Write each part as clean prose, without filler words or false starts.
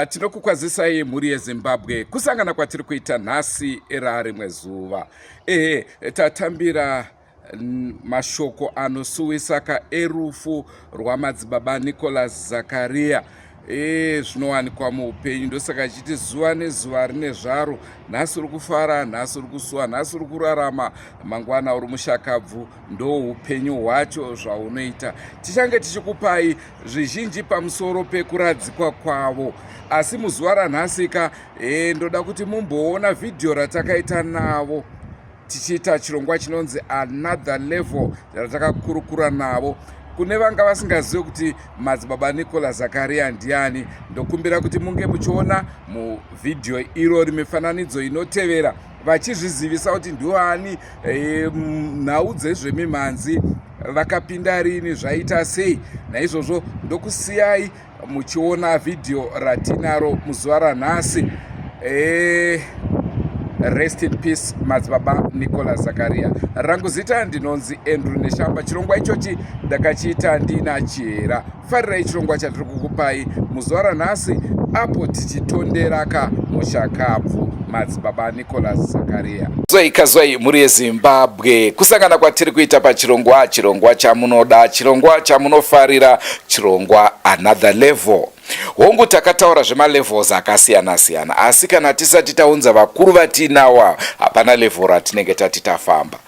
Tinokukwazisai mhuri yeZimbabwe kusangana kwatiri kuita nhasi rarimwe zuva. Ehe, tatambira mashoko anosuwisa ka erufu rwamadzibaba Nicholas Zakaria. E, zvinowanikwa muupenyu, ndosaka chiti zuva nezuva rine zvaro. Nhasi uri kufara, nhasi uri kusuwa, nhasi uri kurarama, mangwana uri mushakabvu. Ndo upenyu hwacho zvaunoita. Tichange tichikupai zvizhinji pamusoro pekuradzikwa kwavo, asi muzuva ranhasika e, ndoda kuti mumboona vhidhiyo ratakaita navo tichiita chirongwa chinonzi Another Level, ratakakurukura navo. Kune vanga vasingazivi kuti madzibaba Nicolas Zakaria ndiani, ndokumbira kuti munge muchiona muvhidhiyo irori mifananidzo inotevera vachizvizivisa kuti ndiani, nhau dzezvemimhanzi vakapinda rini, zvaita sei. Naizvozvo ndokusiyai muchiona vhidhiyo ratinaro muzuva ranhasi. Rest in peace, madzibaba Nicolas Zakaria. Rangu zita ndinonzi Andrew Neshamba. Chirongwa ichochi ndakachiita ndina Chihera. Farirai chirongwa chatiri kukupai muzuva ranhasi apo tichitondera ka mushakabvu madzibaba Nicolas Zakaria. Zwai kazwai mhuri yeZimbabwe, kusangana kwatiri kuita pachirongwa, chirongwa chamunoda, chirongwa chamunofarira, chirongwa Another Level. Hongu, takataura zvemalevels akasiyana siyana, asi kana tisati taunza vakuru vatinawa, hapana level ratinenge tati tafamba.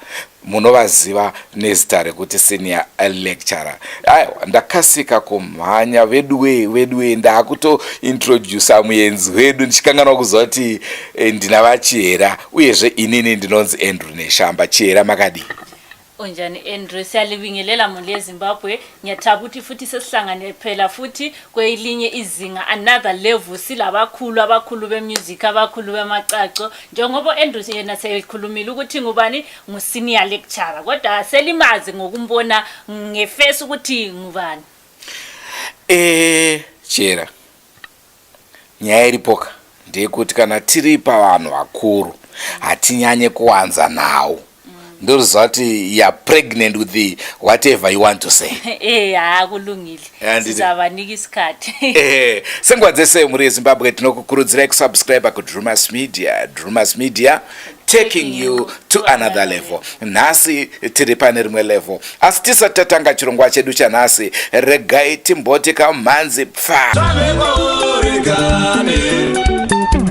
Munovaziva nezita rekuti Senior Lecturer. Aiwa, ndakasika kumhanya veduwe veduwe, ndaakutointrodusa muenzi wedu ndichikanganwa kuziva kuti ndina vaChihera, uyezve inini ndinonzi Andrew Neshamba. Chihera, makadii? Unjani, Andrew? Siyalibingelela mhuri yeZimbabwe. Ngiyathaba ukuthi futhi sesihlangane phela futhi kwelinye izinga, another level, silabakhulu, abakhulu bemusic, abakhulu bemacaco. Njengoba Andrew yena sekhulumile ukuthi ngubani, ngu-senior lecturer, kodwa selimazi ngokumbona ngeface ukuthi ngubani. Chihera, nyaya iripoka ndeyekuti kana tiri pavanhu vakuru hatinyanye kuwanza nhau. Ndoziva kuti you are pregnant with the whatever you want to say. Ha, kulungile. Sizabanika isikhathi. Senguva dzese, mhuri yeZimbabwe, tinokukurudzirai kusubscribe kuDrumas Media. Drumas Media, taking you to another level. Nhasi tiri pane rimwe level, asi tisati tatanga chirongwa chedu chanhasi, regai timboti kamhanzi pfa. Zvavekwaurigane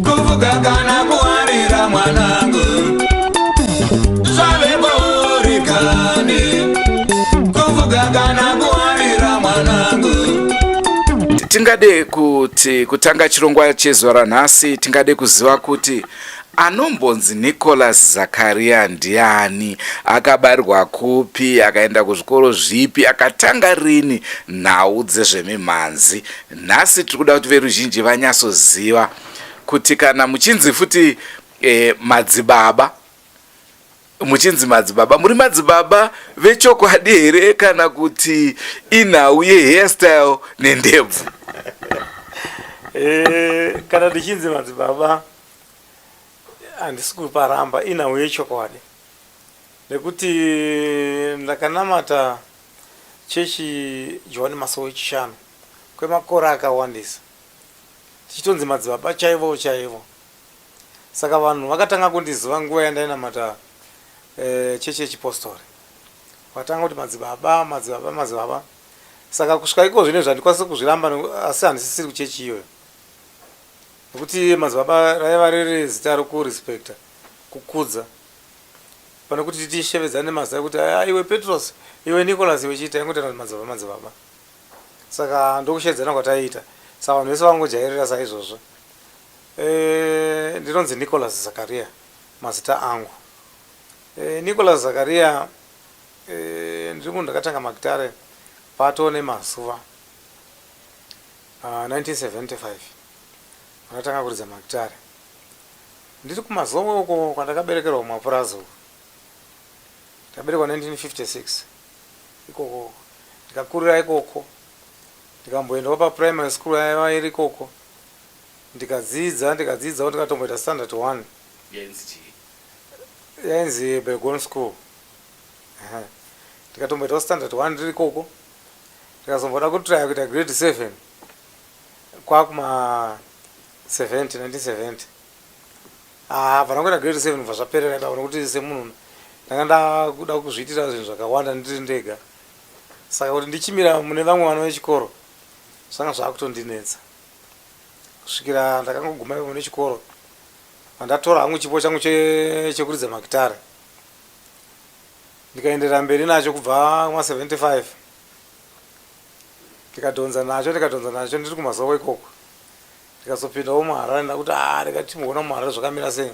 kuvuka kana kuwarira mwanangu, zvavekwaurigane kuvuka kana kuwarira mwanangu. Tingade kuti kutanga chirongwa chezuva ranhasi, tingade kuziva kuti anombonzi Nicholas Zakaria ndiani, akabarirwa kupi, akaenda kuzvikoro zvipi, akatanga rini nhau dzezvemimhanzi. Nhasi tiri kuda kuti veruzhinji vanyatsoziva kuti kana muchinzi futi madzibaba, muchinzi madzibaba, muri madzibaba vechokwadi here kana kuti inhau yehairstyle nendebvu? Kana ndichinzi madzibaba, handisi kuparamba, inhau yechokwadi, nekuti ndakanamata chechi Johani Masowe Wechishanu kwemakore akawandisa, tichitonzi madzibaba chaivo chaivo. Saka vanhu vakatanga kundiziva nguva yandainamata chechi yechipostori, vatanga kuti madzibaba, madzibaba, madzibaba. Saka kusvika iko zvino zvandikwanisa kuzviramba, asi handisisiri kuchechi iyoyo, nekuti madzibaba raiva riri zita rokurespekta, kukudza, pane kuti tishevedzane mazita ekuti, "Ah, iwe Petros, iwe Nicholas, iwe chii." Taingotaura kuti madzibaba, madzibaba. Saka ndokushevedzana kwataiita, saka vanhu vese vangojairira saizvozvo. Ndinonzi Nicholas Zakaria mazita angu. Nicholas Zakaria, ndiri munhu ndakatanga magitare pato nemazuva 1975. Ndakatanga kuridza magitare ndiri kuMazowe uko kwandakaberekerwa, kumapurazi uko. Ndakaberekwa 1956 ikoko, ndikakurira ikoko, ndikamboendawo paprimary school yaiva iri ikoko, ndikadzidza, ndikadzidzawo, ndikatomboita standard one. Yainzi chii? Yainzi Belgon School. Ndikatomboitawo standard one ndiri ikoko, ndikazomboda kutraya kuita grade seven kwakuma 70 1970 ah bva ndangoita grade 7 bva zvaperera ipapo nokuti semunhu ndanga ndakuda kuzviitira zvinhu zvakawanda ndiri ndega saka kuti ndichimira mune vamwe vana vechikoro zvanga zvakutondinetsa kusvikira ndakangoguma ipapo nechikoro pandatora hangu chipo changu chekuridza magitare ndikaenderera mberi nacho kubva kuma 75 ndikadhonza nacho ndikadhonza nacho ndiri kumazowe ikoko ndikazopindawo muharare ndakuti a ah, rega timboona muharare zvakamira sei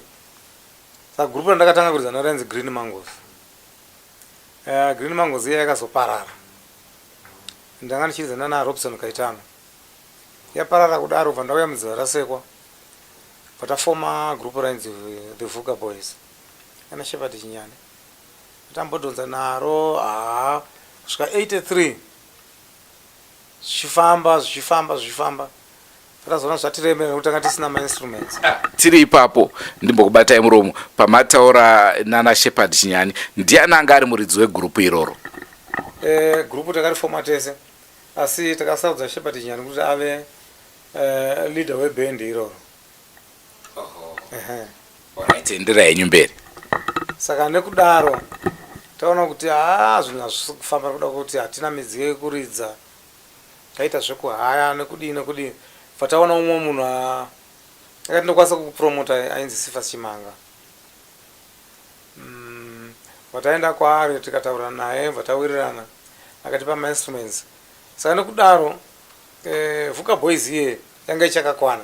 saka gurupu randakatanga kuridza naro rainzi green mangos uh, green mangos iya yakazoparara ndanga ndichiridza nana robson kaitano yaparara kudaro bva ndauya mudziva rasekwa bva tafoma gurupu rainzi the vuka boys ana shepard chinyane Tambodhonza naro haa kusvika 83 zvichifamba zvichifamba zvichifamba takazoona zvatiremera nekuti tanga tisina mainstruments. Ah, tiri ipapo ndimbokubatai muromo pamataura nana Shepherd Chinyani ndiani anga ari muridzi wegurupu iroro? Eh, gurupu takarifoma tese asi takasarudza Shepherd Chinyani kuti ave eh, leader webhendi iroro. Alright, enderai henyu mberi. Saka nekudaro taona kuti haa zvinhu hazvisi kufamba nekuda kwekuti hatina midziyo yekuridza taita zvekuhaya nekudii nekudii bva taona umwe munhu akati ndokwanisa kukupromota ainzi Cephas Chimanga mm, bva taenda kwaari tikataura naye bva tawirirana akatipa mainstruments saka nekudaro eh, Vuka Boys iye yanga ichakakwana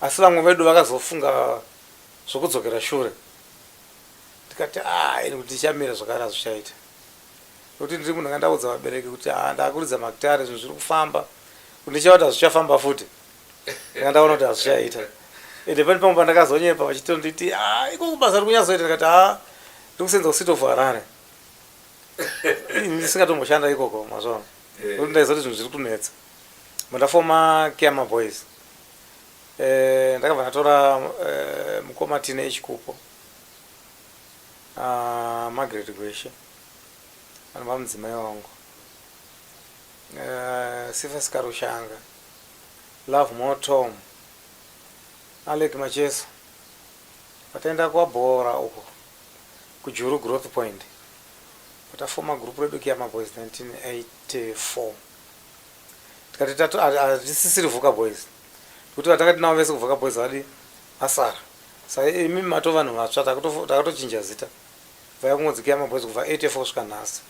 Asi vamwe vedu vakazofunga zvokudzokera shure tikati ah ini kuti tichamira zvakare hazvichaita nokuti ndiri munhu anga ndaudza vabereki kuti ah ndakuridza magitare zvinhu zviri kufamba kuti ndichava kuti hazvichafamba futi ndanga ndaona kuti hazvichaita ende pane pamwe pandakazonyepa vachitonditi ah ikoko basa riri kunyatsoita ndikati ah ndiri kusenza kucity of harare ini ndisingatomboshanda ikoko mazvaona nokuti ndaiziva kuti zvinhu zviri kunetsa Mandafoma Kiama Boys eh, ndakabva ndatora eh, mukoma Tine Chikupo ah, Margaret Gweshe anova mudzimai wangu eh, Cephas Karushanga Love More Tom Alec Macheso vataenda kwabhora uko kuJuru Growth Point patafoma group redu Kiama Boys 1984 tikati tatu hatisisiri Vuka Boys nekuti vatanga tinavo vese kuVuka Boys vadi vasara saka imi mato vanhu vatsva takatochinja zita vaya kungonzi Kiama Boys kubva 84 kusvika nhasi.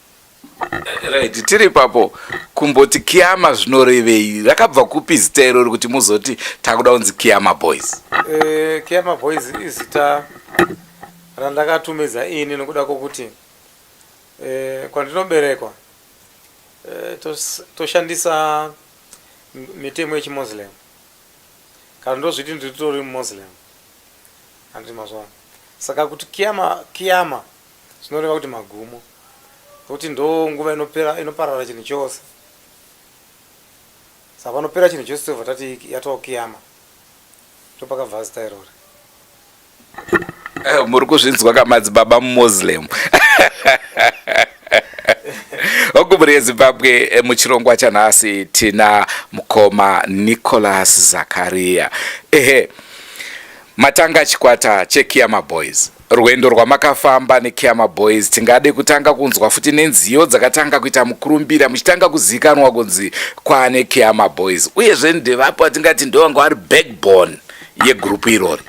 Right, tiri ipapo kumboti Kiama zvinorevei? Rakabva kupi zita irori kuti muzoti takuda kunzi Kiama Boys? Eh, Kiama Boys izita randakatumidza ini nokuda kwokuti eh, kwandinoberekwa Eh, toshandisa mitemo yechimuslim kana ndozviti ndiritori muslim handiti mazvaona saka kuti kiyama kiyama zvinoreva kuti magumo nokuti ndo nguva inopera inoparara chinhu chose saka panopera chinhu chose tobva tati yatova kiyama ndopakabva zita irori Eh, muri kuzvinzwa ka madzibaba mumuslim okumhuri yezimbabwe eh, muchirongwa chanhasi tina mukoma nicholas zakaria ehe matanga chikwata chekiama boys rwendo rwamakafamba nekiama boys tingade kutanga kunzwa futi nenziyo dzakatanga kuita mukurumbira muchitanga kuzivikanwa kunzi kwaane kiama boys uyezve ndevapo vatingati ndovanga vari backbone yegurupu irori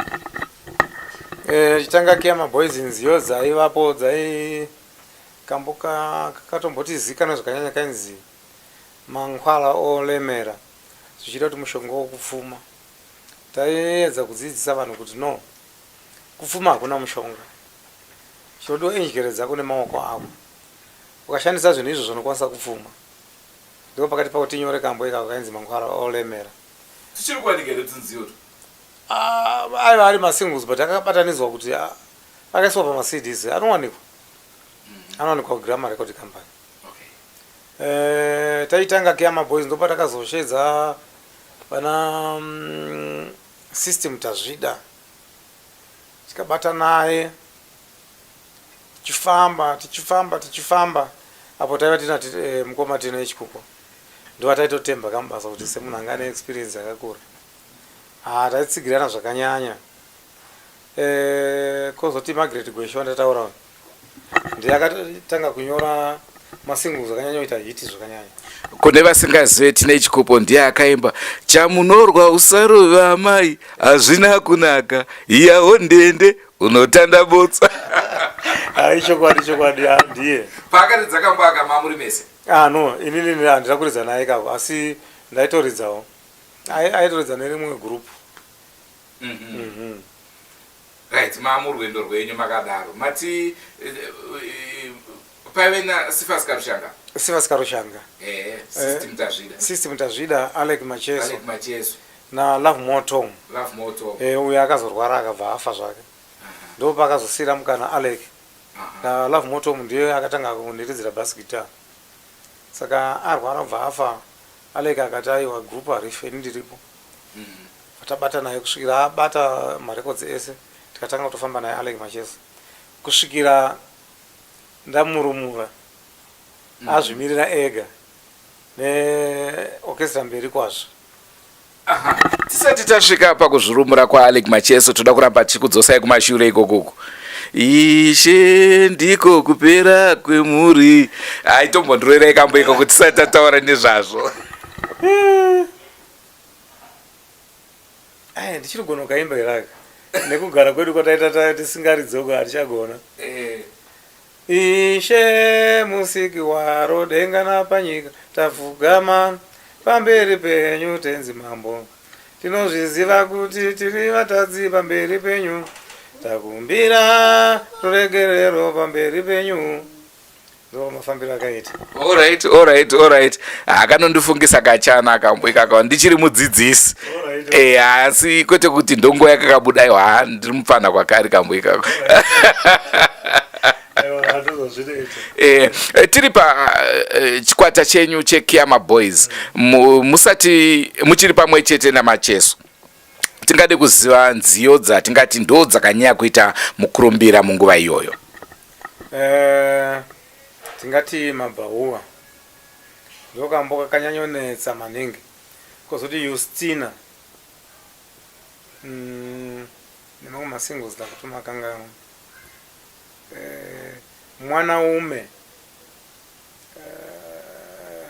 eh, chitanga kiama boys nziyo dzaivapo dzai kambo kakatomboti zikanwa zvakanyanya kainzi mankwala olemera zvichiita kuti mushonga wokupfuma taiedza kudzidzisa vanhu kuti no kupfuma hakuna mushonga chinodiwa injere dzako nemaoko ako ukashandisa zvinhu izvo zvinokwanisa kupfuma ndipo pakati pako tinyore kambo ikako kainzi mankwala olemera Tichiri kuwanika here tunziyo utwu? Ah, aiva ari masingles but akabatanidzwa kuti ah, akaiswa pamacds anowanikwa anowanikwa kuGramma Record Company. Okay. Eh, taitanga Kiama Boys ndopatakazoshedza vana mm, System Tazvida tikabata naye tichifamba tichifamba tichifamba apo taiva tina eh, mukoma Tino Chikupo ndovataitotemba kamubasa kuti semunhu anga ane experience yakakura. Haa taitsigirana zvakanyanya. Eh, kozoti Margaret Gweshe wandataura uyu ndiye akatanga kunyora masingles akanyanya kuita hiti zvakanyanya. Kune vasingazive tine chikupo ndiye akaimba chamunorwa usarove amai hazvina kunaka iyawo ndende unotanda botsa. Hai chokwadi chokwadi ah, ndiye. Paakaridza kambo aka mamuri mese. Ah no, inini handina kuridza naye kako asi ndaitoridzawo. Aitoridza nerimwe group. Mm -hmm. Mm -hmm. Right, mamurwendo rwenyu makadaro. Mati eh, eh, paive na Sifas Karushanga. Sifas Karushanga. Eh, System eh, Tazvida. System Tazvida, Alec Macheso. Alec Macheso. Na Love Moto. Love Moto. Eh, uyo akazorwara akabva afa zvake. Ndipo paakazosiira mukana Alec. Na Love Moto ndiye akatanga kuniridzira bass guitar. Saka arwara kubva afa Alec akati aiwa group harife ini ndiripo. Mm -hmm. Tabata naye kusvikira abata marecords ese tikatanga kutofamba naye Alec Macheso kusvikira ndamurumura mm -hmm. azvimirira ega neorchestra mberi kwazvo. Aha. Tisati tasvika pakuzvirumura kwaAlec Macheso toda kuramba tichikudzosai kumashure ikokoko. Ishe ndiko kupera kwemhuri. Aitombondiroerai kambo ikoko tisati tataura nezvazvo. Ai ndichiri kugona kukaimba here aka nekugara kwedu kwataita tisingaridzoka hatichagona. Eh. Ishe musiki waro denga napanyika tapfugama pamberi penyu tenzi mambo tinozviziva kuti tiri vatadzi pamberi penyu takumbira ruregerero pamberi penyu ndo mafambiro akaita alright alright alright akanondifungisa kachana akambo ikaka ndichiri mudzidzisi eh asi kwete kuti ndonguva yakakabuda aiwa ha ndiri mupfana kwakari kambo ikako eh, eh, tiri pa eh, chikwata chenyu chekiama boys musati muchiri pamwe chete namacheso tingade kuziva nziyo dzatingati ndo dzakanyanya kuita mukurumbira munguva iyoyo eh, tingati mabhaua ndokambo kakanyanyonetsa maningi Kozoti Justina mm, nemamwe masingles ndakutomakanganwa eh, mwana ume eh,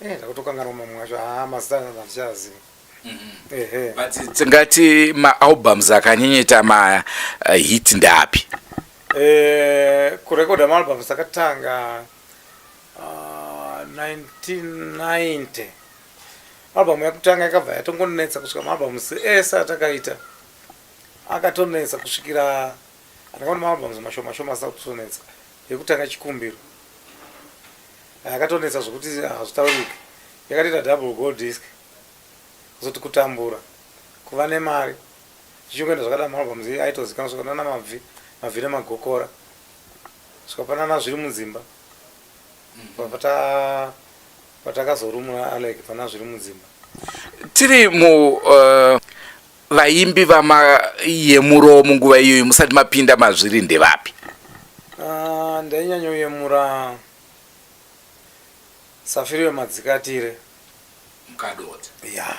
eh, ndakutokanganwa mamwe acho haa mazita handichaziva mm-hmm. ehe but tingati maalbums akanyanyoita mahit eh, ndeapi eh, kurekodha maalbums akatanga 1990 album yakutanga yakabva yatongonetsa kusvika maalbums ese atakaita akatonetsa kusvikira andakaona maalbums mashoma shoma asina kutonetsa yekutanga chikumbiro akatonetsa zvekuti hazvitauriki yakatoita double gold disc kuzoti kutambura kuva nemari zvichingoenda zvakada maalbums aitozikanwa svika nana mabvi mabvi nemagokora svika panana zviri mudzimba mm. patakazorumura Alec pana zviri mudzimba tiri mu uh, vaimbi vamayemuro munguva iyoyo musati mapinda mazviri ndevapi uh, ndainyanyoyemura safiri wemadzikatire mukadota ya yeah.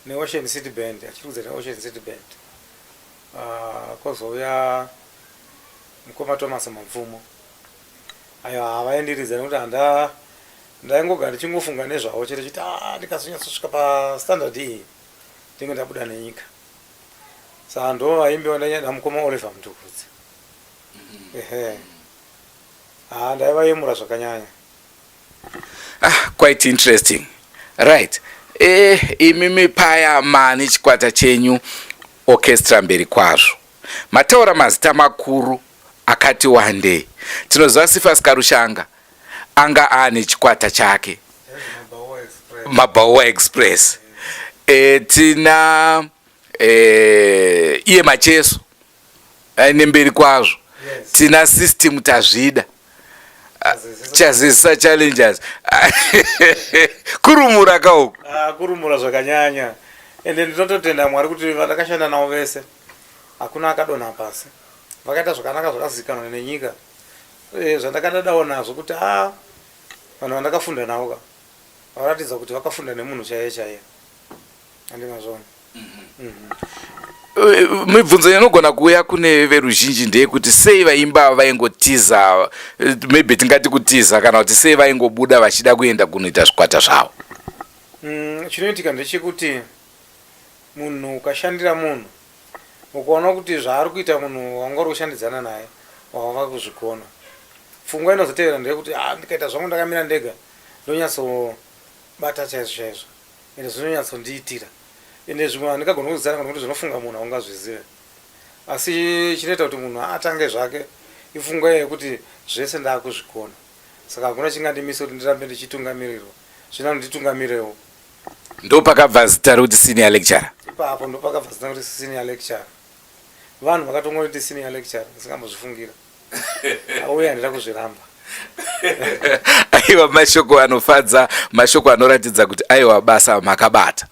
neocean city band achiri kudzera ocean city band uh, kozouya mukoma Thomas Mapfumo ayo havaindiridza nekuti handa ndaingogara ndichingofunga nezvavo chete chiti ah ndikazonyatsosvika pastandard iyi ndinge ndabuda nenyika saka ndo vaimbi vandanyanya mukoma Oliver Mtukudzi mhm. ehe haa ndaivayemura zvakanyanya ah quite interesting right eh imimi paya mani chikwata chenyu orchestra mberi kwazvo Mataura mazita makuru akati wandei. Tinoziva Cephas Karushanga anga aane chikwata chake Mabhawa Express. E, tina e, iye Macheso aine mberi kwazvo. Tina System Tazvida Chazisa Challengers kurumura kauku ah, kurumura zvakanyanya ende ndinototenda Mwari kuti vandakashanda navo vese hakuna akadonha pasi vakaita zvakanaka zvakazivikanwa nenyika eh, zvandakadadawo nazvo kuti a ah, vanhu vandakafunda navo ka varatidza kuti vakafunda nemunhu chaiye chaiye. Andimazvona. Mibvunzo inogona kuuya kune veruzhinji ndeyekuti sei vaimbi ava vaingotiza, maybe tingati kutiza, kana kuti sei vaingobuda vachida kuenda kunoita zvikwata zvavo? Chinoitika ndechekuti munhu ukashandira munhu, ukaona kuti zvaari kuita munhu wanga uri kushandidzana naye wava kuzvigona, pfungwa inozotevera ndeyekuti, ah, ndikaita zvangu ndakamira ndega ndonyatsobata chaizvo chaizvo, ende zvinonyatsondiitira. Ende zvimwe handingagoni kuzvitsanangura nekuti zvinofunga munhu haungazvizive, asi chinoita kuti munhu atange zvake ipfungwa iya yekuti zvese ndakuzvikona, saka hakuna chingandimisa kuti ndirambe ndichitungamirirwa, zvino nditungamirewo. Ndopakabva zita rekuti senior lecturer. Ipapo ndopakabva zita rekuti senior lecturer. Vanhu vakatongonditi senior lecturer ndisingambozvifungira, uye handida kuzviramba. Aiwa, mashoko anofadza, mashoko anoratidza kuti aiwa, basa makabata.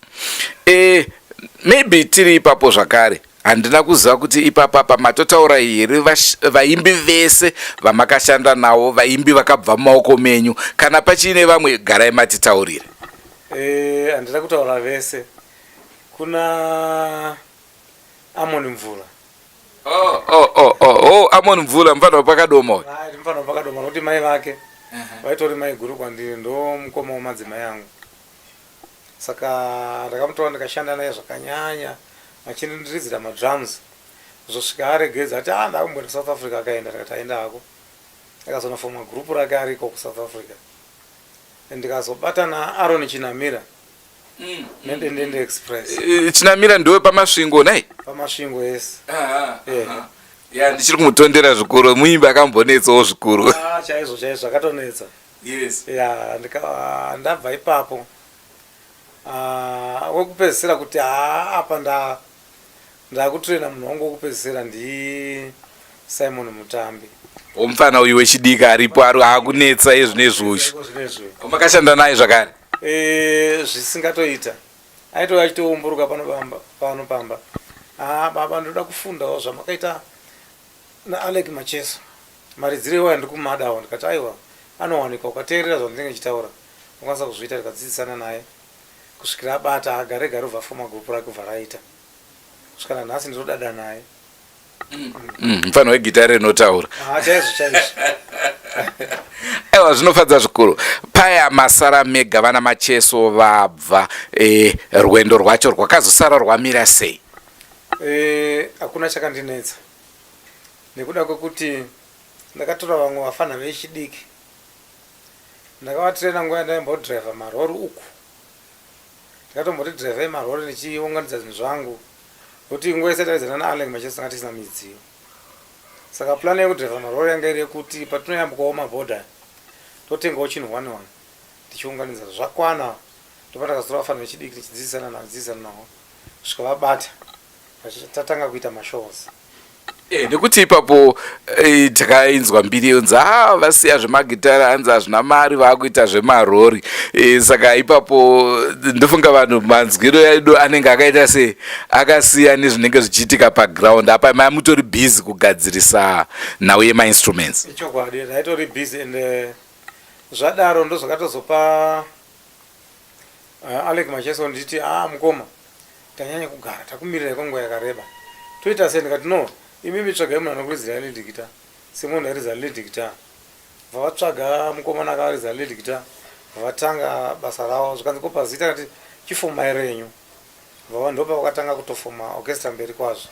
Maybe tiri ipapo zvakare, handina kuziva kuti ipapapa matotaura here vaimbi vese vamakashanda navo, vaimbi vakabva mumaoko menyu. Kana pachiine vamwe, garai matitaurire. Handina kutaura vese. Kuna Amon Mvula. Oh, Amon Mvula, mufana wepakadoma uyu. Hai, mufana wepakadoma, nokuti mai vake vaitori mai guru kwandiri, ndo mukoma wemadzimai angu. Saka ndakamutora ndikashanda naye zvakanyanya, achindiridzira madrums, kuzosvika aregedza ati, ah, ndakumboenda South Africa. Akaenda, ndikati aenda hako. Akazonofoma gurupu rake ariko kuSouth Africa. Ndikazobata naAron Chinamira neDendende Express. Chinamira ndowe paMasvingo nai? PaMasvingo ese. Ya, ndichiri kumutondera zvikuru, muimbi akambonetsawo zvikuru. Ah, chaizvo chaizvo, zvakatonetsa. Ya, ndabva ipapo, ah, wekupedzisira kuti haa, apa ndakutraina munhu wangu wekupedzisira ndi Simon Mutambi. Womufana uyu wechidiki aripo, ari akunetsa izvinezvi uyu. Iko zvinezvi. Makashanda naye zvakare? Zvisingatoita. Aitova achitoumburuka pano pamba, pano pamba, ah, baba, ndoda kufundawo zvamakaita naAlec Macheso, maridziro iwayo ndikumadawo. Ndikati aiwa, anowanikwa, ukateerera zvandinenge ndichitaura unokwanisa kuzviita. Tikadzidzisana naye kusvikira abata, agare gare ubva afoma gurupu rake, ubva raita kusvika nanhasi ndinodada naye. Mufana wegitare rinotaura. Ah, chaizvo chaizvo. Aiwa, zvinofadza zvikuru. Paya masara mega, vana Macheso vabva, rwendo rwacho rwakazosara rwamira sei? Hakuna chakandinetsa nekuda kwekuti ndakatora vamwe vafana vechidiki, ndakavatirena nguva yandaimbodhiraivha marori uku. Ndakatomboti dhiraivhai marori ndichiunganidza zvinhu zvangu, nokuti nguva yese taidzana naAlec Macheso tanga tisina midziyo. Saka plan yekudhiraivha marori yanga iri yekuti patinoyambukawo mabhodha totengawo chinhu one one, tichiunganidza zvakwana. Ndopa ndakazotora vafana vechidiki tichidzidzisana navo, dzidzisana navo kusvika vabata, tatanga kuita mashows. Nekuti ipapo takainzwa mbiri yonzi, a, vasiya zvemagitara, hanzi hazvina mari, vaakuita zvemarori. Saka ipapo ndofunga vanhu manzwiro edu anenge akaita se akasiya nezvinenge zvichiitika paground. Apa mai mutori busy kugadzirisa nhau yemainstruments. Ichokwadi, ndaitori busy, and zvadaro ndozvakatozopa Alec Macheso nditi, ah, mukoma, tanyanya kugara takumirira kwenguva yakareba, toita sei? Ndikati no, imimi tsvagai munhu anokuridzira lead guitar semunhu airidza lead guitar. Bva vatsvaga mukomana akaridza lead guitar, vatanga basa ravo. Zvikanzi ko pazita? Kati chifomai renyu. Bva ndopa vakatanga kutofoma orchestra mberi kwazvo,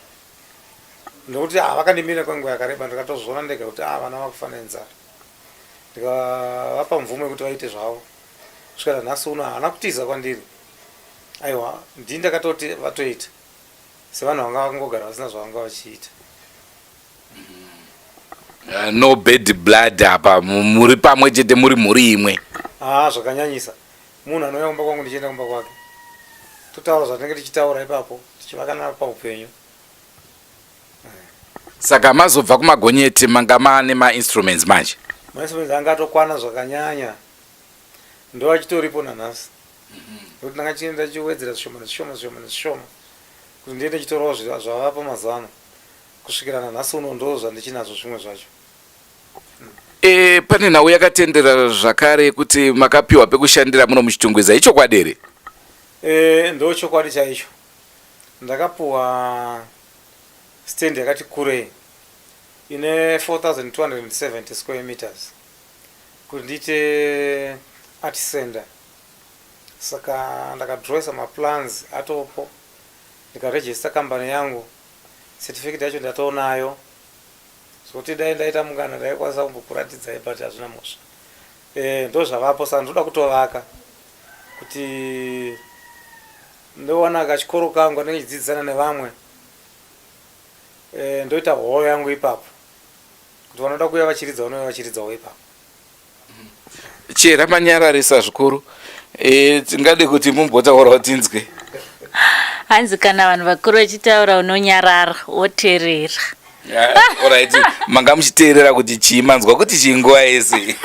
ndokuti ah, vakandimirira kwenguva yakareba. Ndikatozviona ndega kuti ah, vana vakufa nenzara. Ndikavapa mvumo yekuti vaite zvavo kusvikira nhasi uno. Haana kutiza kwandiri, aiwa, ndini ndakatoti vatoita sevanhu vanga vakangogara vasina zvavanga vachiita. No bad blood apa, muri pamwe chete, muri mhuri imwe. Haa, zvakanyanyisa. Munhu anouya kumba kwangu, ndichienda kumba kwake, totaura zvatinenge tichitaura ipapo, tichivakana paupenyu. Saka mazobva kumagonyeti manga maane mainstruments manje? Mainstruments anga atokwana zvakanyanya, ndo achitoripo nanhasi, nekuti ndanga chienda chiwedzera zvishoma nezvishoma, zvishoma nezvishoma, kuti ndiende chitorawo zvavapo mazuva ano. Kusvikira nanhasi uno ndo zvandichinazvo zvimwe zvacho. Pane nhau yakatendera zvakare yekuti makapiwa pekushandira muno muChitungwiza, ichokwadi here? E, ndo chokwadi chaicho ndakapuwa stand yakati kurei ine 4270 square meters kuti ndiite art center. Saka ndakadrawisa maplans atopo, ndikaregister kambani yangu, certificate yacho ndatoonayo, zvokuti dai ndaita mukana ndaikwanisa kumbokuratidzai, but hazvina mhosva. E, ndo zvavapo. Saka ndoda kutovaka kuti ndowana kachikoro kangu anenge chidzidzisana nevamwe. E, ndoita hall yangu ipapo kuti vanoda kuuya vachiridza vanouya vachiridzawo ipapo. Chera manyararisa zvikuru. E, tingade kuti mumbotaurawo tinzwe. Hanzi kana vanhu vakuru vachitaura unonyarara woteerera. Alright, manga muchiteerera kuti chii, manzwa kuti chii nguva yese?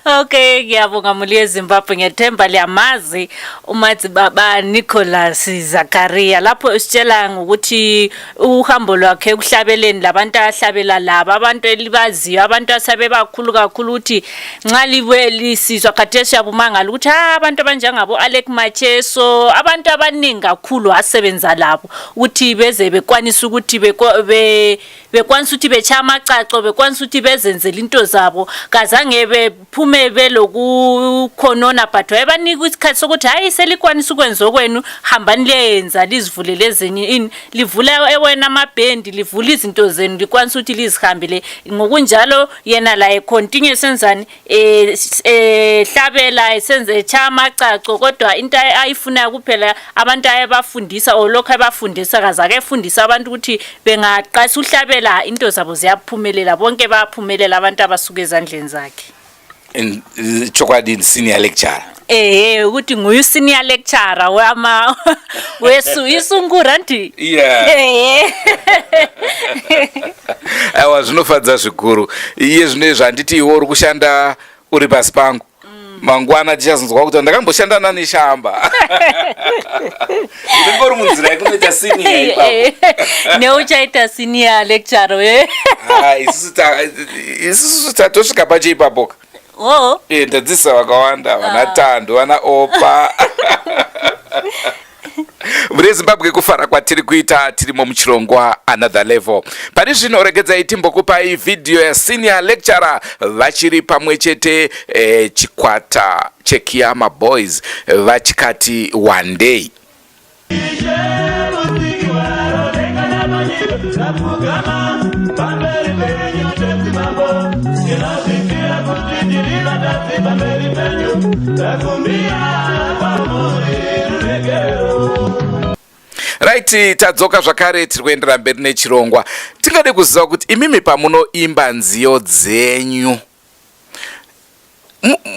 Okay, ngiyabonga muli yeZimbabwe. Ngethemba liyamazi uMadzibaba Nicholas Zakaria lapho usitshela ngokuthi uhambo lwakhe ekuhlabeleni labantu ahlabela laba, abantu elibaziyo, abantu asebebakhulu kakhulu, ukuthi nxa libe lisizwa khathesi uyabumangala ukuthi ha abantu abanjengabo Alec Macheso, abantu abaningi kakhulu asebenza labo, ukuthi beze bekwanisa ukuthi bekwanisa ukuthi betshaya amacaco, bekwanisa ukuthi bezenzele into zabo. Kazange bephume belokukhonona, but wayebanika isikhathi sokuthi hayi, selikwanisa ukwenza okwenu, hambani liyeyenza, lizivulele ezinye ini, livula ewena amabhendi, livula izinto zenu, likwanisa ukuthi lizihambele ngokunjalo. Yena laye continue senzani, hlabela, esenze, etshaya amacaco, kodwa into ayifunayo kuphela abantu ayebafundisa or lokhu ayebafundisa, kazake efundisa abantu ukuthi bengaqalisa uhlabela into zabo ziyaphumelela. Bonke bayaphumelela abantu abasuka ezandleni zakhe. Chokwadi, senior lecturer. Ehe, ukuthi nguye senior lecturer wama wesu isungura ndi. Yeah. Ehe. Aiwa, zvinofadza zvikuru. Iye zvino izvi handiti iwe uri kushanda uri pasi pangu, mangwana tichazonzwa kuti ndakamboshanda naNeshamba. Unenge uri munzira yekunoita senior ipapo. Neuchaita senior lecturer we. Ah, isusu tatosvika pacho ipapoka. Oh. E, ndadzidzisa vakawanda, vana Tando, vana Opa. Mune Zimbabwe, kufara kwatiri kuita tirimo muchirongwa Another Level pari zvino, regedzai timbokupai vhidhiyo yasenior lecturer vachiri pamwe chete chikwata cheKiama Boys vachikati one day. Tapfugama pamberi penyu tedzimambo, tinozvipira kuti tiri vatadzi pamberi penyu, takumbira kwamuri ruregero. Right, tadzoka zvakare, tiri kuendera mberi nechirongwa. Tingade kuziva kuti imimi pamunoimba nziyo dzenyu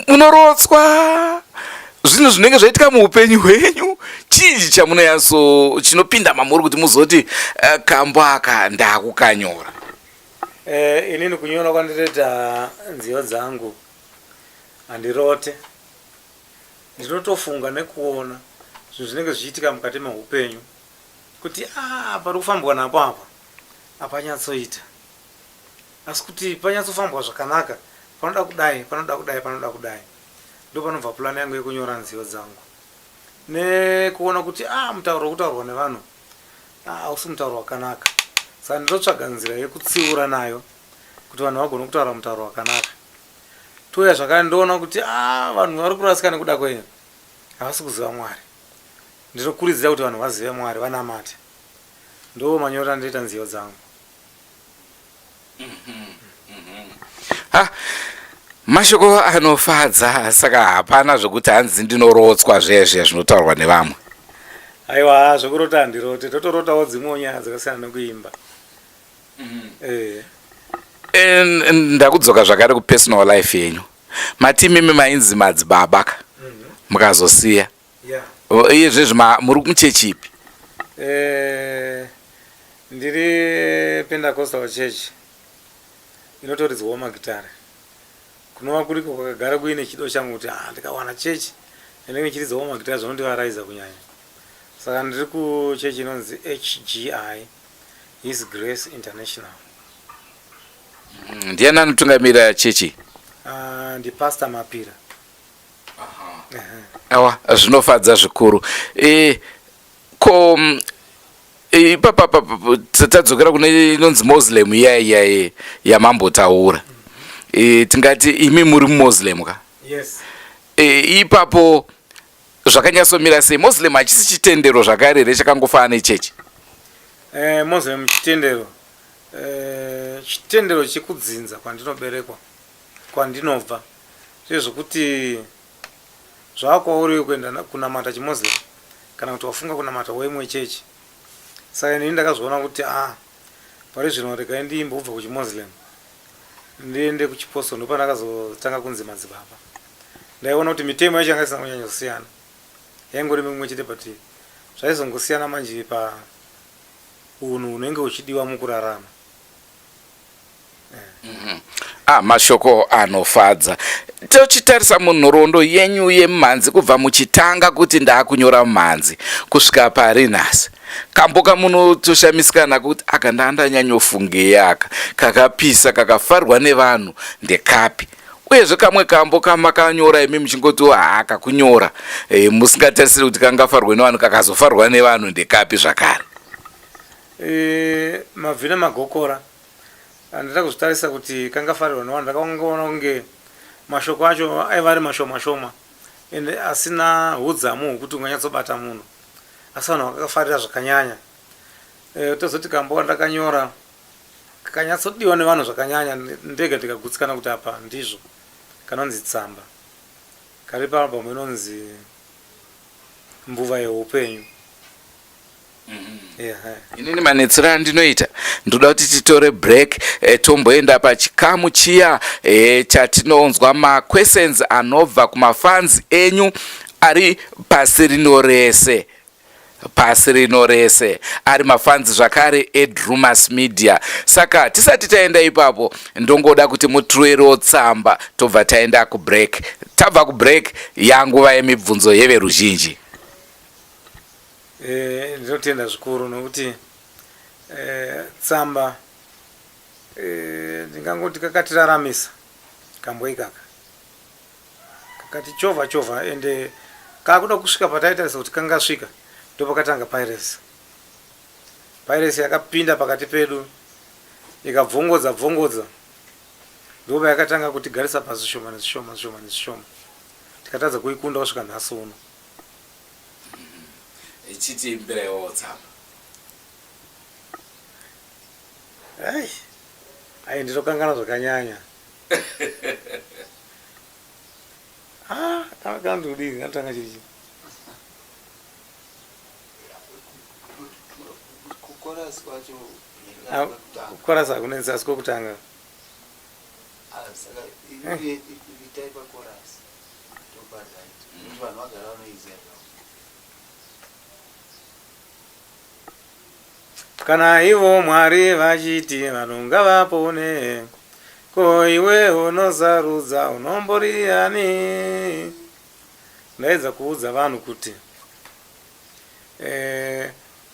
munorotswa zvinhu zvinenge zvaitika muupenyu hwenyu? Chii chamunoyatso chinopinda mamuri kuti muzoti kambo aka ndakukanyora? Eh, inini kunyora kwandinoita nziyo dzangu handirote, ndinotofunga nekuona zvinhu zvinenge zvichiitika mukati meupenyu kuti a pari kufambwa napo apa hapanyatsoita, asi kuti panyatsofambwa zvakanaka panoda kudai, panoda kudai, panoda kudai. Ndo panobva purani yangu yekunyora nziyo dzangu nekuona kuti a mutauro wekutaurwa nevanhu hausi mutauro wakanaka, saka ndinotsvaga nzira yekutsiura nayo kuti vanhu vagone kutaura mutauro wakanaka. Touya zvakare ndoona kuti a vanhu vari kurasika nekuda kwenyu, havasi kuziva Mwari. Ndinokurudzira kuti vanhu vazive Mwari, vanamate. Ndo manyorero andinoita nziyo dzangu. Ha, mashoko anofadza. Saka hapana zvekuti hanzi ndinorotswa zvezve zvinotaurwa nevamwe? Aiwa, zvekurota handirote, totorotawo dzimwewo nyaya dzakasiyana nekuimba. Eh, ndakudzoka zvakare kupersonal life yenyu. Mati imimi mainzi madzibaba ka, mukazosiya. Iye zvezvi muri muchechi ipi? Eh, ndiri Pentecostal church inotoridzwawo magitare, kunova kuriko kwakagara kuine chido changu kuti ah, ndikawana chechi inenge ichiridzawo magitare zvinondivaraidza kunyanya. Saka ndiri kuchechi inonzi HGI, His Grace International. Ndiani anotungamirira chechi? Ah, ndipastor Mapira. Awa, zvinofadza zvikuru. E, ko ipapa tadzokera kune inonzi Muslim iya iya yamambotaura. E, tingati imi muri Muslim ka? Yes. E, ipapo zvakanyatsomira sei? Muslim hachisi chitendero zvakare here chakangofanana nechechi? Eh, Muslim chitendero. Eh, chitendero chekudzinza kwandinoberekwa, kwandinobva. Zvezvokuti zvava kwauri kuenda kunamata chimuslim kana kuti wafunga kunamata weimwe chechi. Saka inini ndakazviona kuti ah, pari zvino regai ndimbobva kuchimuslim ndiende kuchiposto, ndopandakazotanga kunzi madzibaba. Ndaiona kuti mitemo yacho yanga isina kunyanya kusiyana, yaingori mimwe chete, but zvaizongosiyana manje pa unhu hunenge huchidiwa mukurarama. Ah, mashoko anofadza. Tochitarisa munhoroondo yenyu yemumhanzi kubva muchitanga kuti ndaakunyora mumhanzi kusvika pari nhasi. Kambo kamunotoshamisika nako kuti aka ndandanyanyofungei aka kakapisa kakafarwa nevanhu ndekapi? Uyezve kamwe kambo kamakanyora imi muchingoti haa kakunyora e, musingatarisiri kuti kangafarwe nevanhu kakazofarwa nevanhu ndekapi zvakare? E, mabvi nemagokora handina kuzvitarisa kuti kangafarirwa nevanhu, ndakaona kunge mashoko acho aiva ari mashoma shoma ende asina hudzamu hwekuti unganyatsobata munhu, asi vanhu vakakafarira zvakanyanya. E, tozoti kambo kandakanyora kakanyatsodiwa nevanhu zvakanyanya, ndega ndikagutsikana kuti apa ndizvo, kanonzi Tsamba, kari paalbum inonzi Mbuva Yeupenyu. Yeah. Inini manetsero andinoita ndoda kuti titore break, tomboenda pachikamu chiya chatinonzwa maquestions anobva kumafans enyu ari pasi rino rese, pasi rino rese ari mafanzi zvakare eDrumas Media. Saka tisati taenda ipapo, ndongoda kuti muturerewo tsamba, tobva taenda kubreak. Tabva kubreak, yanguva yemibvunzo yeveruzhinji. Ndinotenda zvikuru nokuti tsamba ndingangoti kakatiraramisa kambo ikaka, kakatichovha chovha, ende kakuda kusvika pataitarisa kuti kangasvika, ndopakatanga piracy. Piracy yakapinda pakati pedu ikabvongodza bvongodza, ndopa yakatanga kutigarisa pasi zvishoma nezvishoma, zvishoma nezvishoma, tikatadza kuikunda kusvika nhasi uno. Ichitiimbirewo tsamba. Ai, ai, ndinokangana zvakanyanya. Ah, kana ndikudii, ngatanga chiri Kukorasi kwacho? Kukorasi hakunetsi, asi kwekutanga. Ah, saka itai pakorasi, ndoparight, kuti vanhu vagara vanoiziva zvavo. Kana ivo Mwari vachiti vanhu ngavapone, ko iwe unosarudza unombori ani? Ndaedza kuudza vanhu kuti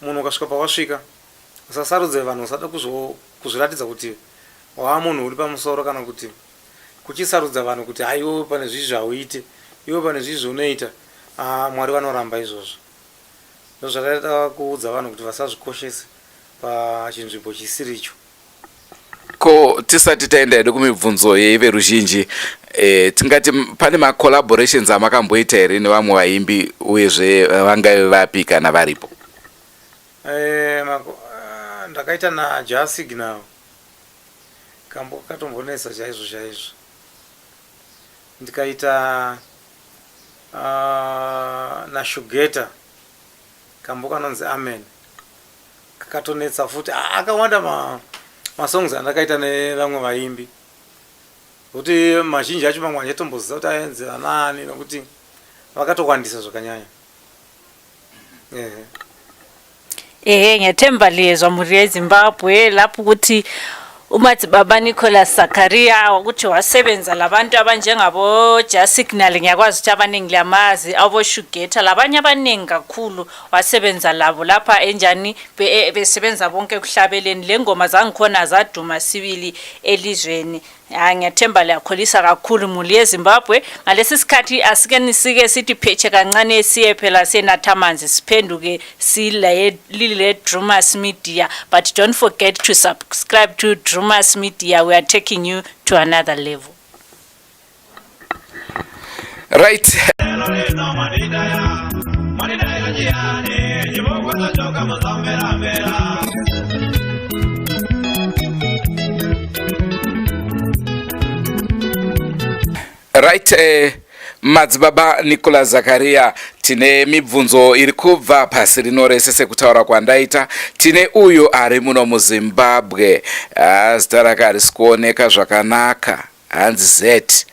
munhu ukasvika pawasvika, usasarudze vanhu, usada kuzviratidza kuti wava munhu uri pamusoro, kana kuti kuchisarudza vanhu kuti hai, iwe pane zvizvi hauite, iwe pane zvizvi unoita. Ah, Mwari vanoramba izvozvo. Ndozvataita kuudza vanhu kuti vasazvikoshese pachinzvimbo chisiricho. Ko tisati taenda hedu kumibvunzo yeveruzhinji, tingati pane macollaborations amakamboita here nevamwe vaimbi, uyezve vangave vapi kana varipo? Ndakaita naJah Signal, kambo katombonetsa chaizvo chaizvo. Ndikaita naShugeta, kambo kanonzi Amen, kakatonetsa futi. Ah, akawanda masongs andakaita nevamwe vaimbi, nokuti mazhinji acho mamwe handichatomboziva kuti ainzi anaani, nokuti vakatowandisa zvakanyanya. Ehe. Ehe, ngiyathemba liyezwa mhuri yeZimbabwe lapho ukuthi uMadzibaba Nicholas Zakaria ukuthi wasebenza labantu abanjengabo Jah Signal, ngiyakwazi ukuthi abaningi liyamazi, abo Shugeta labanye abaningi kakhulu, wasebenza labo lapha enjani besebenza bonke ekuhlabeleni le ngoma zangikhona zaduma sibili elizweni. Hayi, ngiyathemba liyakholisa kakhulu muli yeZimbabwe. Ngalesi sikhathi asike nisike sithi phetshe kancane siye phela siyenatha amanzi siphenduke silaye lile Drumas Media. But don't forget to subscribe to Drumas Media. We are taking you to another level. Right. Right, madzibaba Nicolas Zakaria, tine mibvunzo iri kubva pasi rino rese. Sekutaura kwandaita, tine uyu ari muno muZimbabwe. Ah, zita rake harisi kuoneka zvakanaka, hanzi Z,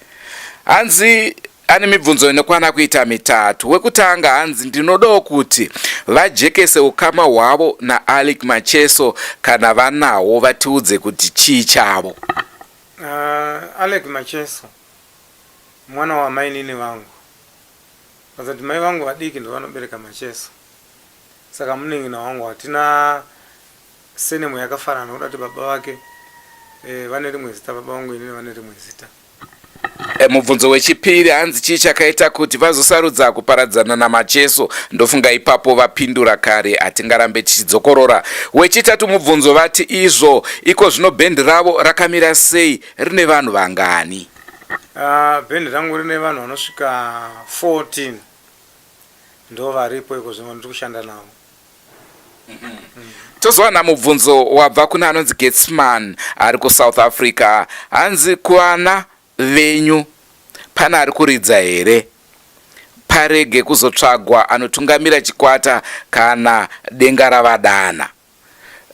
hanzi ane mibvunzo inokwana kuita mitatu. Wekutanga, hanzi ndinodawo kuti vajekese ukama hwavo naAlick Macheso, kana vanawo vatiudze kuti chii chavo. Alec Macheso mwana wamainini vangu, kazati mai vangu vadiki ndovanobereka Macheso, saka munin'ina wangu. Hatina surname yakafanana nokuda kuti baba vake vane rimwe zita, baba vangu inini vane rimwe zita. Mubvunzo wechipiri, hanzi chii chakaita kuti vazosarudza kuparadzana naMacheso? Ndofunga ipapo vapindura kare, hatingarambe tichidzokorora. Wechitatu mubvunzo, vati izvo iko zvino bhendi ravo rakamira sei, rine vanhu vangani? Bhendi rangu rine vanhu vanosvika 14, ndo varipo iko zvino ndiri kushanda navo. Tozowana mubvunzo wabva kuna anonzi Getsman ari kuSouth Africa. Hanzi kuvana venyu pane ari kuridza here, parege kuzotsvagwa anotungamira chikwata kana denga ravadana?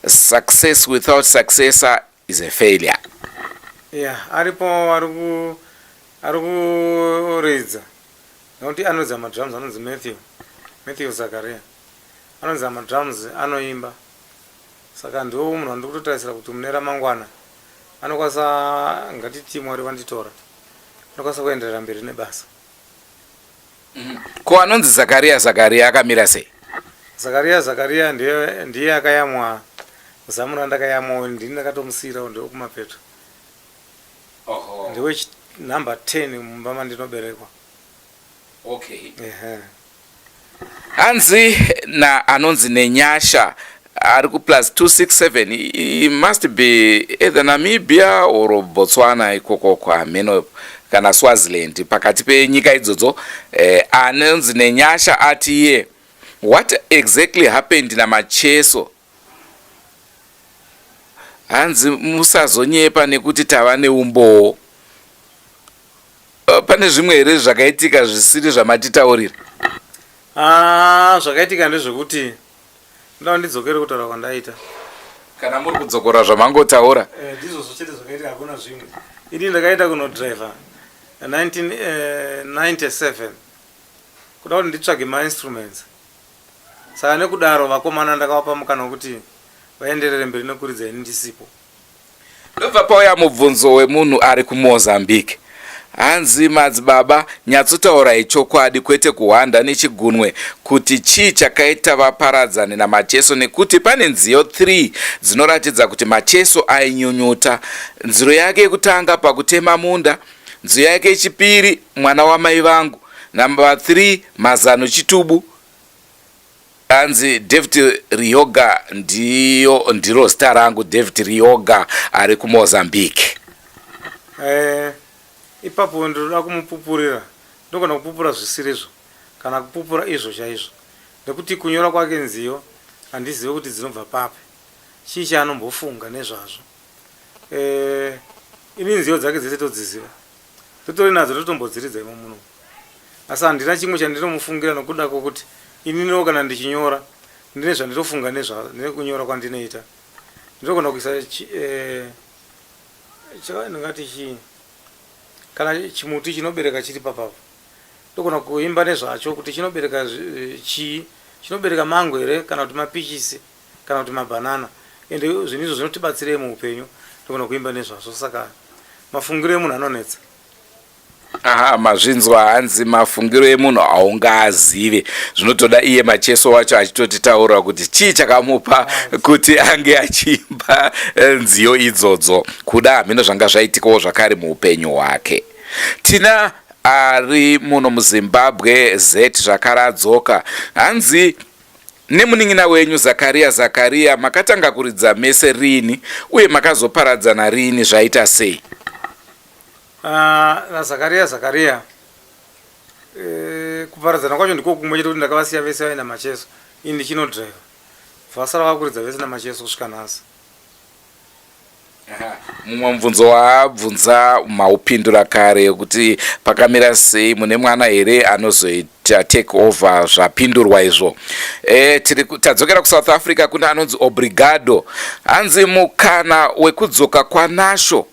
Success without successor is a failure. Ya, aripo ari kuridza, nokuti anoridza madrums, anonzi Matthew, Matthew Zakaria, anoridza madrums, anoimba, saka ndiwo munhu wandiri kutotarisira kuti mune ramangwana anokwanisa, ngatiti Mwari vanditora, anokwanisa kuenderera mberi nebasa. Ko anonzi Zakaria Zakaria akamira sei? Zakaria Zakaria ndiye akayamwa zamu randakayamwawo, ndini ndakatomusiyirawo, ndewekumapeto, ndewe number 10 mumba mandinoberekwa. Ehe. Hanzi na anonzi Nenyasha ari kuplus 267, he must be either Namibia or Botswana ikokoko, hameno, kana Swaziland, pakati penyika idzodzo. Anonzi Nenyasha ati iye, what exactly happened naMacheso? Hanzi musazonyepa nekuti tava neumbowo. Pane zvimwe here zvakaitika zvisiri zvamatitaurira? Ah, zvakaitika ndezvekuti ndoda ndidzokere kutaura kwandaita. Kana muri kudzokora zvamangotaura. Ndizvozvo chete zvakaitika, hakuna zvimwe. Ini ndakaenda kunodriver 1997 kuda kuti nditsvage mainstruments, saka nekudaro vakomana ndakavapa mukana wekuti vaenderere mberi nekuridza ini ndisipo. Ndobva pauya mubvunzo wemunhu ari kuMozambique. Hanzi madzibaba, nyatsotaurai chokwadi kwete kuhwanda nechigunwe, kuti chii chakaita vaparadzane naMacheso, nekuti pane nziyo 3 dzinoratidza kuti Macheso ainyunyuta. Nziro yake yekutanga, Pakutema Munda, nziyo yake yechipiri, Mwana Wamai Vangu, namba 3, Mazano Chitubu. Hanzi David Rioga, ndiyo ndiro zita rangu, David Rioga ari kuMozambique. Ipapo ndinoda kumupupurira, ndogona kupupura zvisirizvo kana kupupura izvo chaizvo, nekuti kunyora kwake nziyo handizive kuti dzinobva papi, chii chaanombofunga nezvazvo. Ini nziyo dzake dzese todziziva, totori nadzo, totombodziridza imo muno, asi handina chimwe chandinomufungira nokuda kwokuti ininiwo kana ndichinyora ndine zvandinofunga nekunyora kwandinoita. Ndinogona kuisa ndingati chii, kana chimuti chinobereka chiri papapo, ndogona kuimba nezvacho kuti chinobereka chii, chinobereka mango here kana kuti mapichisi kana kuti mabhanana, ende zvinhu izvo zvinotibatsirei muupenyu, ndogona kuimba nezvazvo. Saka mafungiro emunhu anonetsa. Aha, mazvinzwa hanzi mafungiro emunhu haungaazive, zvinotoda iye Macheso wacho achitotitaura kuti chii chakamupa kuti ange achiimba eh, nziyo idzodzo. Kuda hameno zvanga zvaitikawo zvakare muupenyu hwake. Tina ari muno muZimbabwe Z zvakare adzoka hanzi nemunin'ina wenyu Zakaria Zakaria makatanga kuridza mese rini uye makazoparadzana rini zvaita sei? Ah, naZakaria Zakaria eh, kuparadzana kwacho ndiko kumwe chete kuti ndakavasiya vese vaina Macheso ini ndichinodriver vasara vakuridza vese naMacheso kusvika nhasi. Mumwe mubvunzo waabvunza maupindura kare kuti pakamira sei mune mwana here anozoita take over zvapindurwa izvo. E, tiri tadzokera kuSouth Africa kune anonzi Obrigado hanzi mukana wekudzoka kwaNasho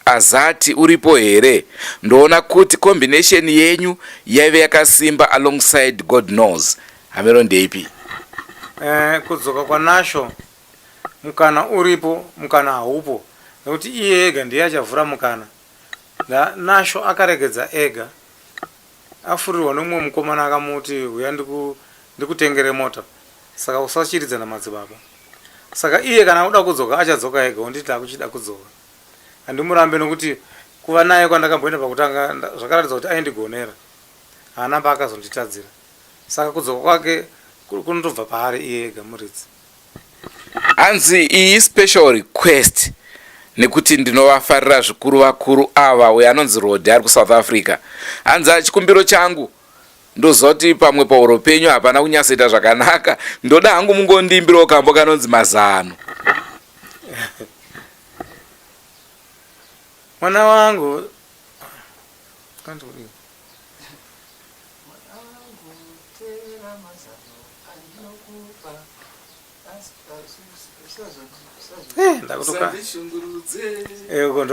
Azati uripo here? Ndoona kuti combination yenyu yaive yakasimba alongside God knows. Hameno ndeipi? Eh, kudzoka kwaNasho mukana uripo mukana haupo nekuti iye ega ndiye achavhura mukana. Nda Nasho akaregedza ega afurirwa nemumwe mukomana akamuti huya ndiku ndikutengere mota saka usachiridza namadzibaba. Saka iye kana oda kudzoka achadzoka ega onditi takuchida kudzoka. Handimurambe nokuti kuva naye kwandakamboenda pakutanga zvakaratidza kuti aindigonera. Haana paakazonditadzira. Saka kudzoka kwake kunotobva paari iye ega muridzi. Hanzi iyi special request nekuti ndinovafarira zvikuru vakuru ava uyo anonzi Rodi ari kuSouth Africa. Hanzi chikumbiro changu ndoziva kuti pamwe pahuro penyu hapana kunyatsoita zvakanaka ndoda hangu mungondiimbirawo kambo kanonzi mazano. Mwana wangu kanzi kudii? Eh, ndakutoka eh, uko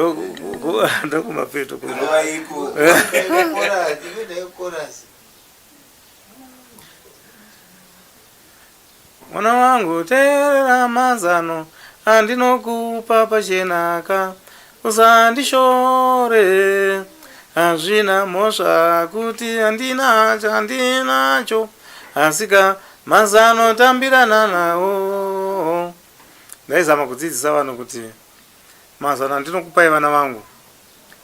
ndokumapeto Mwana wangu teerera mazano andinokupa pachenaka usandishore hazvina mhosva kuti handina chandinacho asika mazano tambirana nawo ndaizama kudzidzisa vanhu kuti mazano andinokupai vana vangu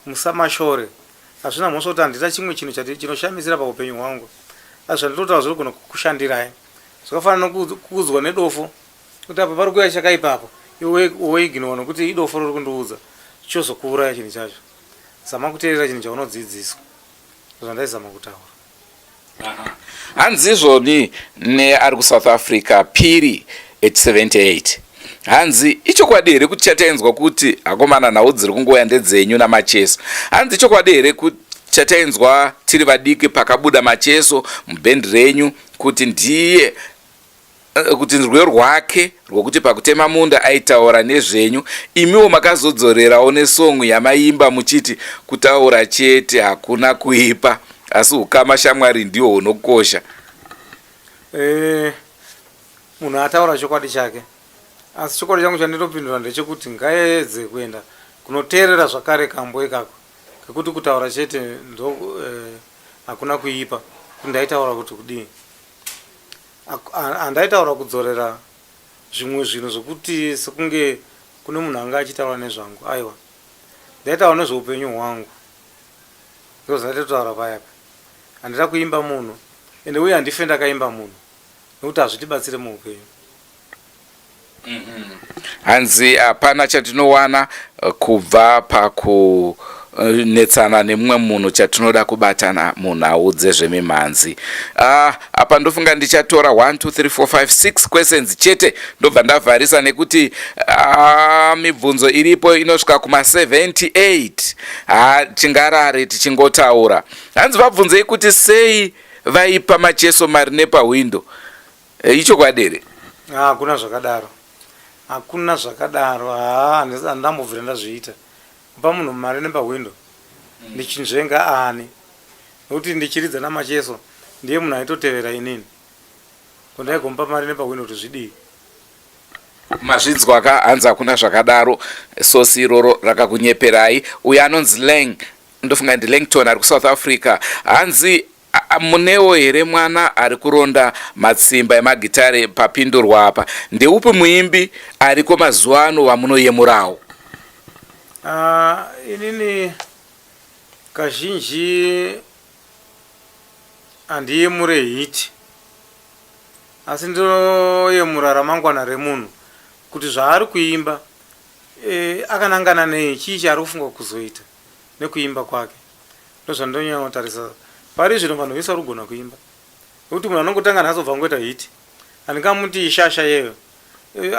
musamashore hazvina mhosva kuti handina chimwe chinhu chinoshamisira paupenyu hwangu asi zvandinotaura zvinogona kukushandirai Zvakafanana nokuudzwa nedofo kuti apa pari kuuya chakaipa apa, iwe woignore nokuti idofo riri kundiudza, chozokuuraya chinhu chacho. Zama kuteerera chinhu chaunodzidziswa. Ndozvandaizama kutaura. Hanzi izvoni neari kuSouth Africa Phiri at 78 hanzi ichokwadi here kuti chatainzwa kuti akomana nhau dziri kungouya ndedzenyu naMacheso hanzi ichokwadi here kuti chatainzwa tiri vadiki pakabuda Macheso mubhendi renyu kuti ndiye eh, kuti rwiyo rwake rwokuti pakutema munda aitaura nezvenyu imiwo makazodzorerawo nesong yamaimba muchiti kutaura chete hakuna kuipa asi ukama shamwari ndiwo hunokosha eh, munhu ataura chokwadi chake asi chokwadi changu chandinopindura ndechekuti ngaedze kuenda kunoteerera zvakare kambo ikako kekuti kutaura chete ndo eh, hakuna kuipa kuti ndaitaura kuti kudii handaitaura kudzorera zvimwe zvinhu zvekuti sekunge kune munhu anga achitaura nezvangu aiwa ndaitaura nezveupenyu hwangu ndo zvandaitotaura paya pa handina kuimba munhu ende uye handife ndakaimba munhu nekuti hazvitibatsire muupenyu Hanzi hapana chatinowana eh, kubva pakunetsana nemumwe munhu chatinoda kubatana munhau dzezvemimhanzi. Ah, apa ndofunga ndichatora 1 2 3 4 5 6 questions chete ndobva ndavharisa nekuti ah, mibvunzo iripo inosvika kuma 78. Ah, tingarare tichingotaura. Hanzi vabvunzei kuti sei vaipa Macheso mari nepahwindo. Eh, ichokwadi here? Ah, hakuna zvakadaro, hakuna zvakadaro. Haa, handambobvira ndazviita kupa munhu mari nepahwindo mm. ndichinzvenga ani nokuti ndichiridza namacheso ndiye munhu aitotevera inini ko ndaigomupa mari nepahwindo kuti zvidii mazvinzwa ka hanzi hakuna zvakadaro sosi iroro rakakunyeperai uyo anonzi lang Ndofunga ndiLangton ari kuSouth Africa. Hanzi munewo here mwana ari kuronda matsimba emagitare? Papindurwa apa. Ndeupi muimbi ariko mazuva ano wamunoyemurawo? Inini kazhinji handiyemure hit, asi ndinoyemura ramangwana remunhu, kuti zvaari kuimba akanangana nei, chii chaari kufunga kuzoita nekuimba kwake. Ndozvandinonyanya kutarisa. Pari zvino vanhu vese vari kugona kuimba, nekuti munhu anongotanga nhasi obva angoita hit, handingamuti ishasha yeyo.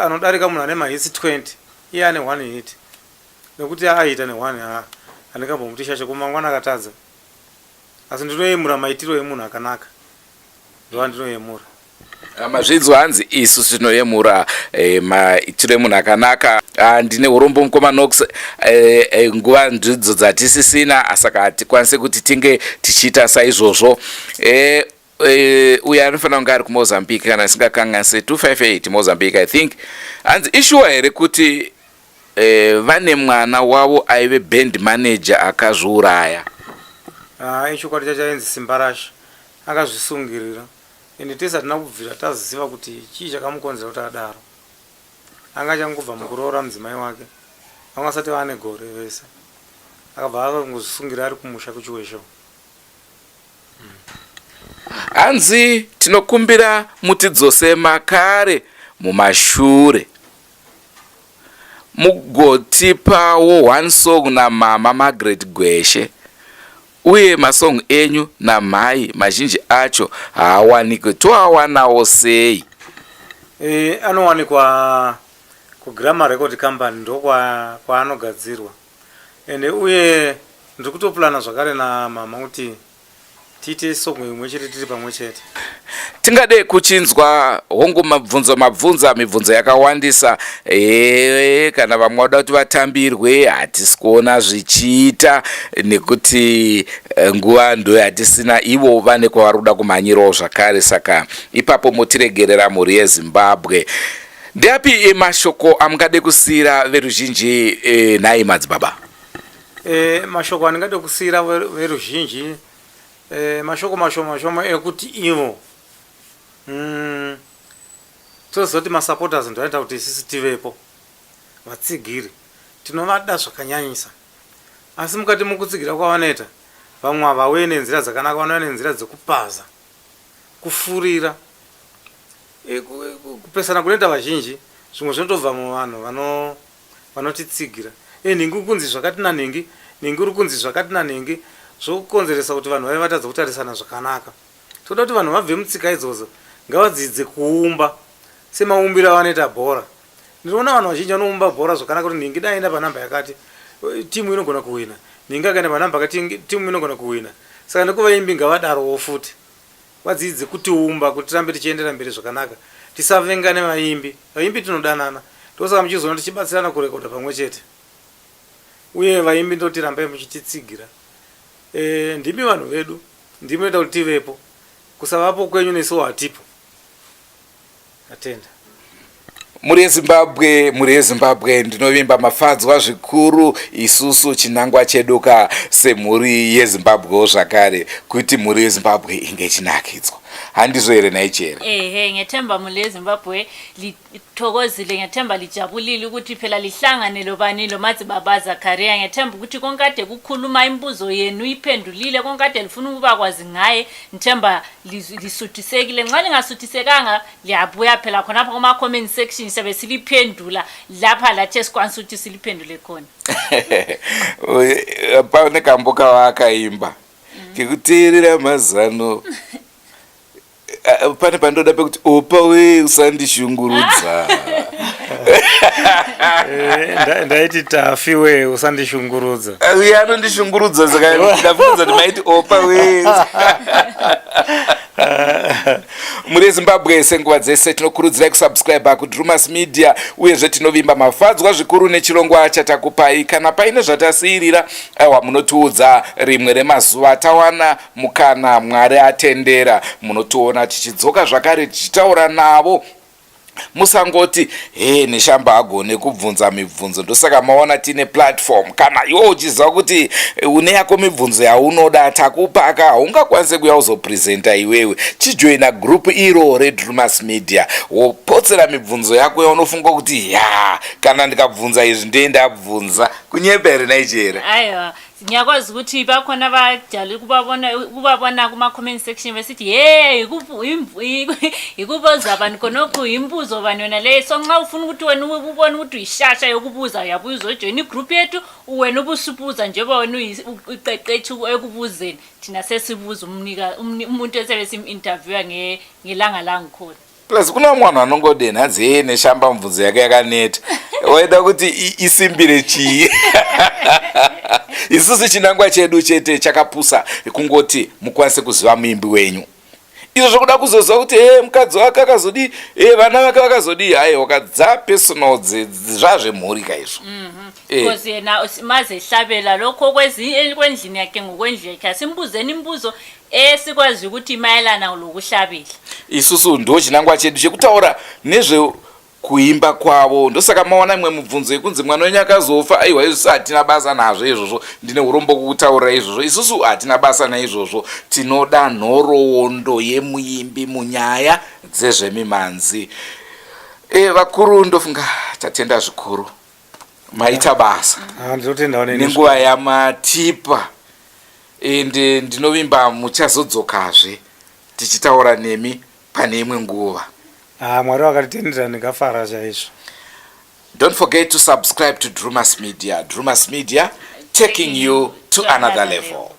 Anodarika munhu ane mahits 20, iye ane one hit, nekuti aita neone, ha, handingambomuti shasha kumangwana akatadza. Asi ndinoyemura maitiro emunhu akanaka, ndoandinoyemura. Mazvidzwa, hanzi isu tinoyemura maitiro emunhu akanaka. Ndine urombo, mukoma Nox, nguva ndidzo dzatisisina, saka hatikwanisi kuti tinge tichiita saizvozvo. Uyo anofanira kunge ari kuMozambique, kana isingakanganise 258 Mozambique, I think. Hanzi ishuwa here kuti vane mwana wavo aive band manager akazviuraya? Ichokwadi chacho. Ainzi Simbarasha, akazvisungirira, ende tese hatina kubvira taziva kuti chii chakamukonzera kuti adaro. Anga achangobva mukuroora mudzimai wake, vanga vasati vaane gore vese, akabva akangozvisungira ari kumusha kuChiweshe. Hanzi tinokumbira mutidzose makare mumashure, mugotipawo one song namama Margaret Gweshe, uye masong enyu namhai mazhinji acho haawanikwe, toawanawo sei? Anowanikwa kuGramma Record Company, ndo kwaanogadzirwa. Ende uye ndiri kutoplana zvakare namama kuti tiite song imwe chete tiri pamwe chete. Tingade kuchinzwa. Hongu, mabvunzo mabvunza mibvunzo yakawandisa. Kana vamwe vada kuti vatambirwe, hatisi kuona zvichiita nekuti nguva ndo yatisina. Ivo vane kwavari kuda kumhanyirawo zvakare, saka ipapo motiregerera, mhuri yeZimbabwe. Ndeapi mashoko amungade kusiyira veruzhinji, nhai madzibaba? Mashoko andingade kusiyira veruzhinji, mashoko mashoma shoma ekuti ivo toziva kuti masupporters ndo anoita kuti isisi tivepo. Vatsigiri tinovada zvakanyanyisa, asi mukati mokutsigira kwavanoita, vamwe havauye nenzira dzakanaka, vanouya nenzira dzekupaza, kufurira, kupesana kunoita vazhinji. Zvimwe zvinotobva muvanhu vanotitsigira. Nhingi uri kunzi zvakati nanhingi, nhingi uri kunzi zvakati nanhingi, zvokukonzeresa kuti vanhu vave vatadza kutarisana zvakanaka. Toda kuti vanhu vabve mutsika idzodzo, ngavadzidze kuumba semaumbiro avanoita bhora. Ndinoona vanhu vazhinji vanoumba bhora zvakanaka, kuti nhingi dai aenda panhamba yakati, timu inogona kuhwina, nhingi akaenda panhamba yakati, timu inogona kuhwina. Saka nekuvaimbi ngavadarowo futi, vadzidze kutiumba kuti tirambe tichiendera mberi zvakanaka, tisavengane. Vaimbi, vaimbi tinodanana, ndosaka muchizoona tichibatsirana kurekodha pamwe chete. Uye vaimbi ndoti rambai muchititsigira. Ndimi vanhu vedu, ndimi munoita kuti tivepo. Kusavapo kwenyu nesuwo hatipo. Atenda. Mhuri yeZimbabwe, mhuri yeZimbabwe, ndinovimba mafadzwa zvikuru. Isusu chinangwa chedu ka semhuri yeZimbabwewo zvakare kuti mhuri yeZimbabwe inge ichinakidzwa, handizvo here naichere? Ehe, ngethemba mhuri yeZimbabwe lithokozile, ngethemba lijabulile ukuthi phela lihlangane lobani, lomadzibaba Zakaria. Ngethemba ukuthi konkade kukhuluma imibuzo yenu iphendulile, konkade lifuna ukuba kwazi ngaye, ngithemba lisuthisekile. Nxa lingasuthisekanga, liyabuya phela khonapha kuma-comment section, siyabe siliphendula lapha lathi esikwanisa ukuthi siliphendule khona. Pane kambo kavakaimba kekuteerera mazano. Pane pandoda pekuti, "Opa we, usandishungurudza." Ndaiti, "Tafi we, usandishungurudza." Uye anondishungurudza, saka ndabvunza kuti maiti opa we. Mhuri yeZimbabwe, senguva dzese tinokurudzirai kusubscribe kuDrumas Media, uyezve tinovimba mafadzwa zvikuru nechirongwa chatakupai. Kana paine zvatasiyirira, aiwa, munotiudza. Rimwe remazuva tawana mukana, Mwari atendera, munotiona tichidzoka zvakare tichitaura navo. Musangoti he Neshamba agone kubvunza mibvunzo, ndosaka maona tine platform. Kana iwe uchiziva kuti une yako mibvunzo yaunoda takupaka, haungakwanise kuya uzopresenta iwewe, chijoina group iro reDrumas Media, wopotsera mibvunzo yako yaunofunga kuti ya kana ndikabvunza izvi ndee ndabvunza. Kunyepa here naichera? Aiwa, ngiyakwazi ukuthi bakhona abajale ukubabona kuma-comment section besithi ye yikubuza bani khonokhu, yimbuzo bani yona leyo. So nxa ufuna ukuthi wena ubone ukuthi uyishasha yokubuza, uyabuya uzojoyina igroup yethu, wena ubusubuza njengoba wena uqeqetsha ekubuzeni. Thina sesibuza umuntu esebe sim-interviewa ngelanga langikhona. Plus kuna vamwe vanhu vanongodenha hanzi hee Neshamba mubvunzo yake yakaneta, waida kuti isimbire chii? Isusu chinangwa chedu chete chakapusa kungoti mukwanise kuziva muimbi wenyu. Izvo zvokuda kuzoziva kuti e mukadzi wake akazodii, e vana vake vakazodii, hai wakadza personal zvazvemhuri kaizvo. Because yena mazehlabela lokho kwendlini yakhe ngokwendlu yakhe, asimbuzeni imibuzo esikwazi ukuthi imayelana lokuhlabela. Isusu ndo chinangwa chedu chekutaura nezvekuimba kwavo, ndosaka mawana imwe mubvunzo yekunzi mwana wenyu akazofa. Aiwa, isusu hatina basa nazvo izvozvo, ndine urombo kukutaurira izvozvo. Isusu hatina basa naizvozvo, tinoda nhoroondo yemuimbi munyaya dzezvemimanzi. Vakuru, ndofunga tatenda zvikuru, maita basa. Ah, ndinotendawo neni. Nenguva yamatipa, ende ndinovimba muchazodzokazve tichitaura nemi pane imwe nguva. Ah, Mwari vakatitendera, ndingafara chaizvo. Don't forget to subscribe to Drumas Media. Drumas Media, taking you to another level.